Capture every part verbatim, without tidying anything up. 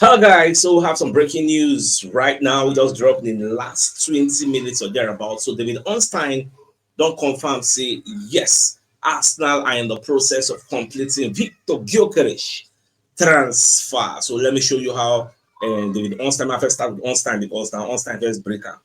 Hello guys, so we have some breaking news right now. We just dropped in the last twenty minutes or thereabouts. So David Ornstein don confirm say yes, Arsenal are in the process of completing Viktor Gyökeres transfer. So let me show you how, um, David Ornstein. I first start with Ornstein because now Ornstein first break am.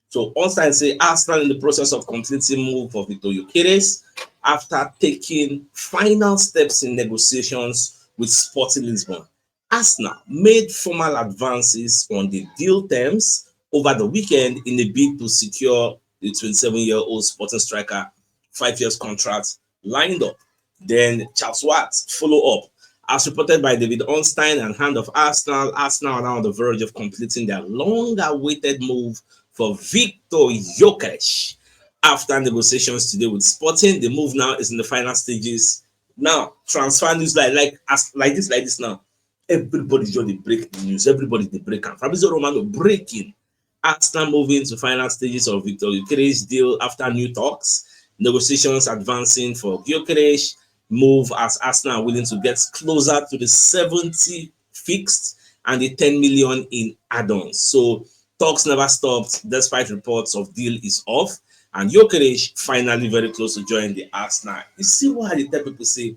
So Ornstein say Arsenal in the process of completing move for Viktor Gyökeres after taking final steps in negotiations with Sporting Lisbon. Arsenal made formal advances on the deal terms over the weekend in a bid to secure the twenty-seven-year-old Sporting striker five years contract lined up. Then Charles Watts follow up. As reported by David Ornstein and Hand of Arsenal, Arsenal are now on the verge of completing their long-awaited move for Viktor Gyökeres. After negotiations today with Sporting, the move now is in the final stages. Now, transfer news like, like, as, like this, like this now. Everybody just dey break the news. Everybody dey break am. Fabrizio Romano breaking. Arsenal moving to final stages of Viktor Gyökeres deal after new talks. Negotiations advancing for Gyökeres move as Arsenal are willing to get closer to the seventy fixed and the ten million in add-ons. So talks never stopped despite reports of deal is off. And Gyökeres finally very close to join the Arsenal. You see why I dey tell people say,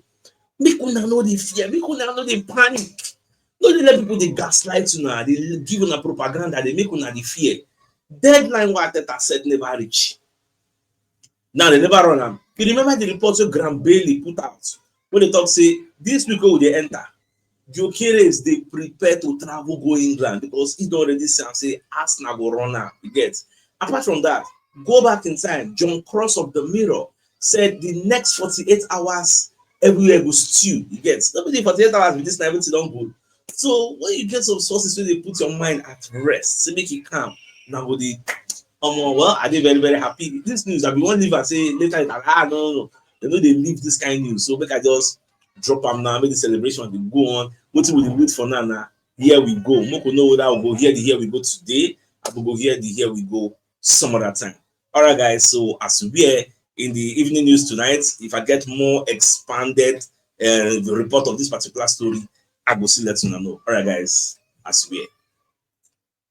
make una no dey fear, make una no dey panic. No dey let people dey gaslight una, dey give una propaganda, dey make una dey fear. Deadline wey Arteta set never reach. Now they never run am. You remember the report wey Graham Bailey put out wey dey talk say this week wey we dey enter, Gyökeres dey prepare to travel go England because he don already see am say Arsenal go run am. You get? Apart from that, go back in time. John Cross of the Mirror said the next forty-eight hours everywhere go stew. You get? No be the forty-eight hours with this na everything don good. So when you get some sources wey dey put your mind at rest, say make e calm, na go dey, omo, well, I dey very, very happy. This news, I be wan leave and say later, ah, no, no, no. They no dey leave this kind news. So make I just drop am now, make the celebration dey go on. Wetin we dey wait for now na here we go. Make we know whether we go hear the here we go today, I go go hear the here we go some other time. All right, guys. So as we are in the evening news tonight, if I get more expanded uh, report of this particular story, I go see let una know. All right, guys. As we are.